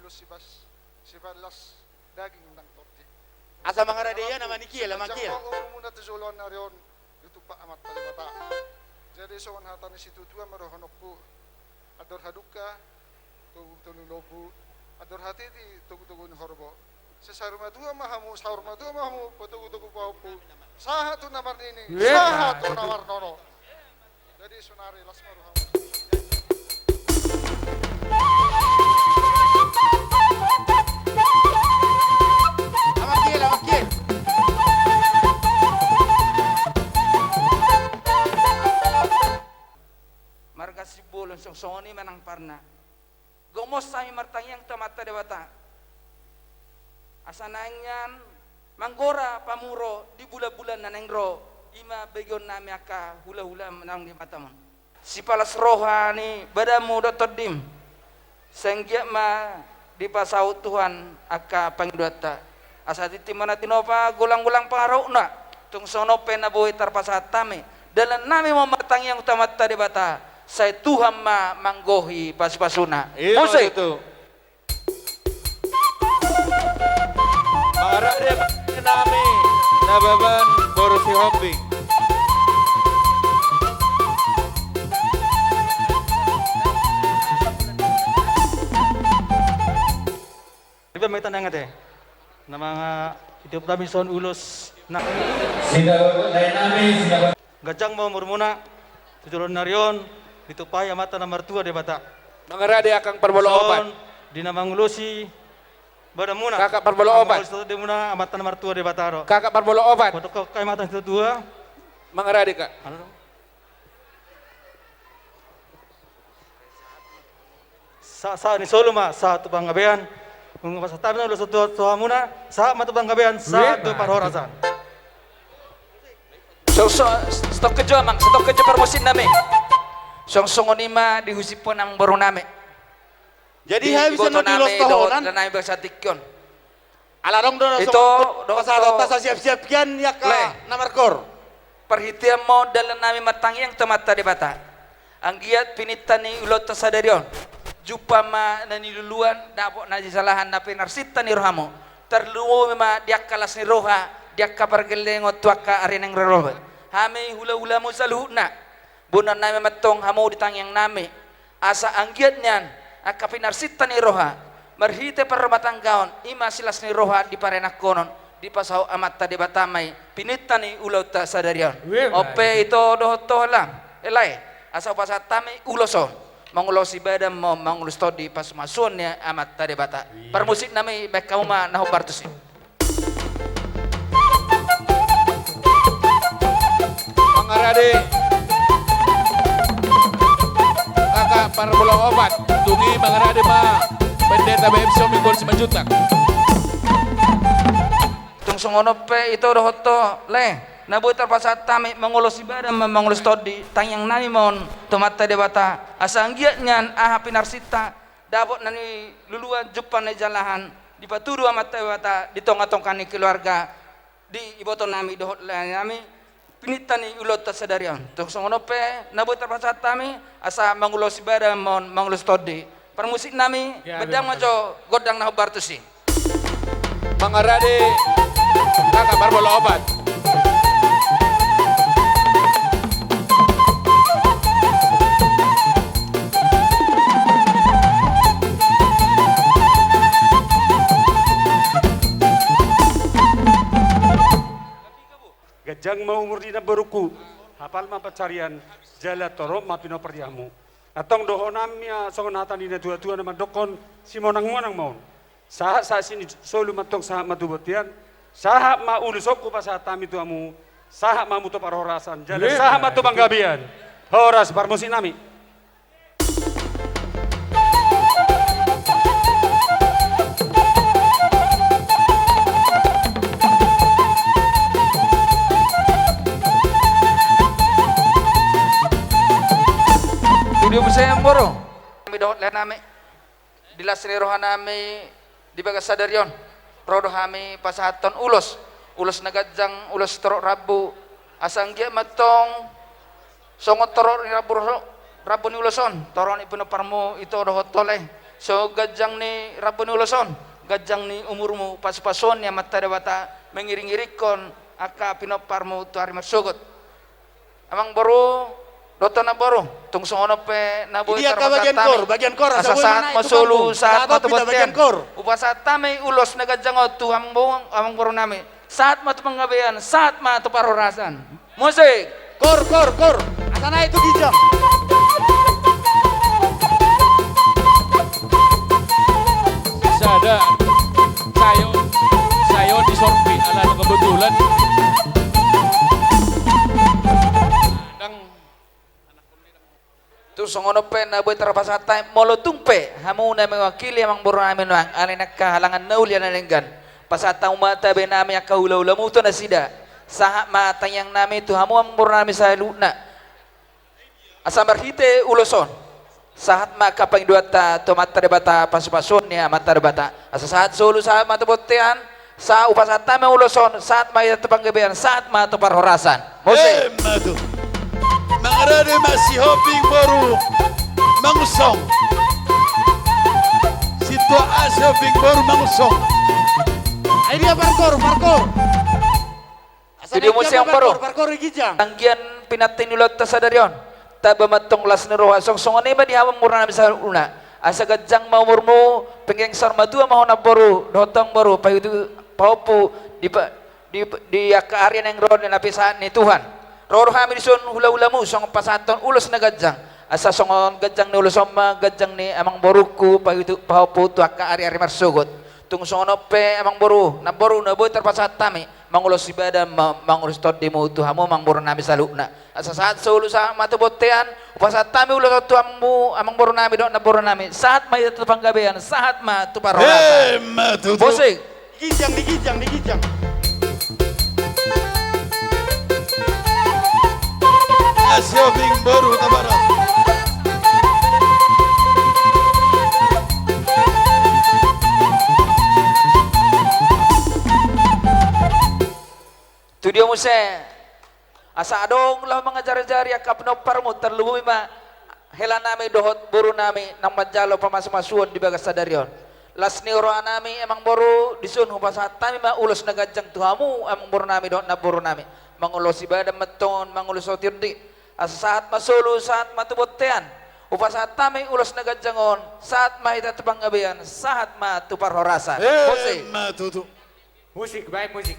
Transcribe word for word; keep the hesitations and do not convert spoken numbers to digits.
Sipas, sipalas daging nang tondi. Asa mangarade ia na manikia, la manikia. Umurmuna tu joloan ni ari on, ditumpak Amanta Debata. Jadi songon hata ni situatua ma dohononku, andor hadungka, togu tolu lombu, andor hatiti, togu-togu ni horbo. Sai saur matua ma hamu, saur matua ma hamu, patogu-togu pahompu. Sahat tu na marnini, sahat tu na marnono. Jadi sonari las ma rohamu. Amak Gil, Amak Gil. Marga Simbolon, songon i ma nang parna. Gomos hami martangiang tu Amanta Debata. Asa naeng nian manggora pamuro di bulan-bulan na naeng ro, i ma begeon nami angka hula-hula na naeng di matamu. Sipalas roha ni badanmu dohot tondim, sai anggiat ma dipasaut Tuhan angka pangidoanta. Asa tintin ma na tinopa, golang-golang pangarahutna, tung songon on pe na boi tarpasahat hami. Dalan nami ma martangiang tu Amanta Debata, sai Tuhan ma manggohi pasu-pasuna. Musik. Mangarade nami Nababan boru Sihombing. Iba meta nang ate. Nama nga itu kami son ulos na. Sida lain nami sida. Ganjang ma umurmuna tu joloan ni ari on, ditumpahi Amanta na martua Debata. Mangarade angka parbolo opat. Di na mangulosi badanmuna. Kakak parbolo opat. Mangulosi tondimuna Amanta na martua Debata do. Kakak parbolo opat. Potokok kai mata situ dua. Mangarade kak. Sahat-sahat ni solu ma sahat tu panggabean. Nunga pasahat hami na ulos tu hamuna, sahat ma tu panggabean, sahat tu parhorasan. Stop kejo amang, stop kejo parmusik nami. Song songon i ma di husipon amang boru nami. Jadi hami bisa nodi los tohonan. Ala dong do ito dohot pasahaton, siap-siap hian i angka na margor. Parhitean ma on dalan nami martangiang tu Amanta Debata. Anggiat pininta ni ulaonta sadari on, jumpa ma na niluluan, dapot na nijalahan, na pinarsinta ni rohamu. Tarlumobi ma di angka las ni roha, di angka pargellengon tu angka ari naeng ro. Hami hula-hulamu saluhutna. Boan nami ma antong hamu di tangiang nami. Asa anggiat nian angka pinarsinta ni roha marhite parrumatanggaon, i ma silas ni roha di parenangkonon, dipasaut Amanta Debata ma i pininta ni ulaonta sadari on. On pe ito dohot ho, lae, asa hupasahat hami ulos on, mangulosi badan ma on, mangulosi tondi, pasu-pasuon ni Amanta Debata. Parmusik nami, baen hamu ma na hombar tusi. Mangarade kakak parbolo opat. Tung i mangarade ma Pendeta B M Sihombing boru Simanjuntak. Tung songon on pe ito dohot ho, lae, na boi tarpasahat hami mangulosi badan ma on, mangulosi tondi, tangiang nami ma on tu Amanta Debata, asa anggiat nian aha pinarsinta, dapot na niluluan, jumpa na nijalahan, dipatudu Amanta Debata di tonga-tonga ni keluarga, di iboto nami dohot lae nami, pininta ni ulaonta sadari on. Tung songon on pe na boi tarpasahat hami, asa mangulosi badan ma on, mangulosi tondi. Parmusik nami, baen ma jo gondang na hombar tusi. Mangarade kakak parbolo opat. Ganjang ma umur di namborungku, hapal ma pansarian, jala torop ma pinompar di hamu. Antong dohononmi ma songon hata ni natua-tua na mandokkon, simonang-monang ma on. Sahat-sahat sian solu ma antong sahat ma tu bontean, sahat ma ulos on hupasahat hami tu hamu, sahat ma hamu tu parhorasan, jala sahat ma tu panggabean. Horas parmusik nami. Tudia muse amang boru. Kami dohot lae nami. Di las ni roha nami di bagas sadari on, ro do hami pasahathon ulos, ulos na ganjang, ulos torop rambu, asa anggiat ma antong songon torop ni rambu, rambu ni ulos on, torop ni pinomparmu ito dohot ho, lae. So ganjang ni rambu ni ulos on, ganjang ni umurmu, pasupasuon ni Amanta Debata mengiring-iringkon angka pinomparmu tu ari marsogot. Amang boru, dohot namboru, tung songon on pe na boi tarpasahat hami. Asa sahat ma solu, sahat ma tu bontean. Hupasahat hami ulos na ganjang on tu amang boru, amang boru nami. Sahat ma tu panggabean, sahat ma tu parhorasan. Musik. Kor, kor, kor. Asa naik tu ginjang. Sada. Sayo, sayo di sorpi ala kebetulan. Dang. Tung songon on pe na boi tarpasahat hami, molo tung pe hamu na mewakili amang boru nami nuaeng, alai angka halangan na uli na denggan, pasahat hamu ma tabe nami angka hula-hulamu tu nasida. Sahat ma tangiang nami tu hamu amang boru nami saluhutna. Asa marhite ulos on, sahat ma angka pangidoanta tu Amanta Debata, pasupasuon ni Amanta Debata. Asa sahat solu, sahat ma tu bontean. Sa hupasahat hami ulos on, sahat ma hita tu panggabean, sahat ma tu parhorasan. Musik. Emma tutu. Mangarade ma Sihombing boru Mangusong. Sintua A Sihombing boru Mangusong. Ai dia parkor, parkor. Asa tu dia naik muse dia amang boru. Parkor, parkor di ginjang. Anggiat pinantikan ni ulaonta sadari on. Tamba ma antong las ni roha, songon i ma di hamu amang boru nami saluhutna. Asa ganjang ma umurmu, penggeng saur matua ma ho namboru, dohot amang boru, pahutu, pahompu, di pa-, di, di angka ari naeng ro na pinasahat ni Tuhan. Ro do hami dison hula-hulamu, songon pasahathon ulos na ganjang. Asa songon ganjang ni ulos on ma, ganjang ni amang borungku, pahutu, pahompu tu angka ari-ari marsogot. Tung songon on pe amang boru, namboru na boi tarpasahat hami, mangulos ibada ma-, mangulos tondimu tu hamu amang boru nami saluhutna. Asa sahat solu, sahat ma tu bontean, hupasahat hami ulos on tu hamu amang boru nami dohot namboru nami. Sahat ma hita tu panggabean, sahat ma tu parhorasan. Emma tutu. Musik. Di ginjang, di ginjang, di ginjang. Sihombing boru Hutabarat. Tu dia muse. Asa adong laho mangajari-jari angka pinomparmu, tarlumobi ma hela nami dohot boru nami naung manjalo pamasu-masuon di bagasan sadari on. Las ni roha nami amang boru, dison hupasahat hami ma ulos na ganjang tu hamu amang boru nami dohot namboru nami. Mangulos ibada ma antong, mangulos tondion. Asa sahat ma solu, sahat ma tu bontean. Hupasahat hami ulos na ganjang on, sahat ma hita tu panggabean, sahat ma tu parhorasan. Musik. Emma tutu. Musik, baik musik.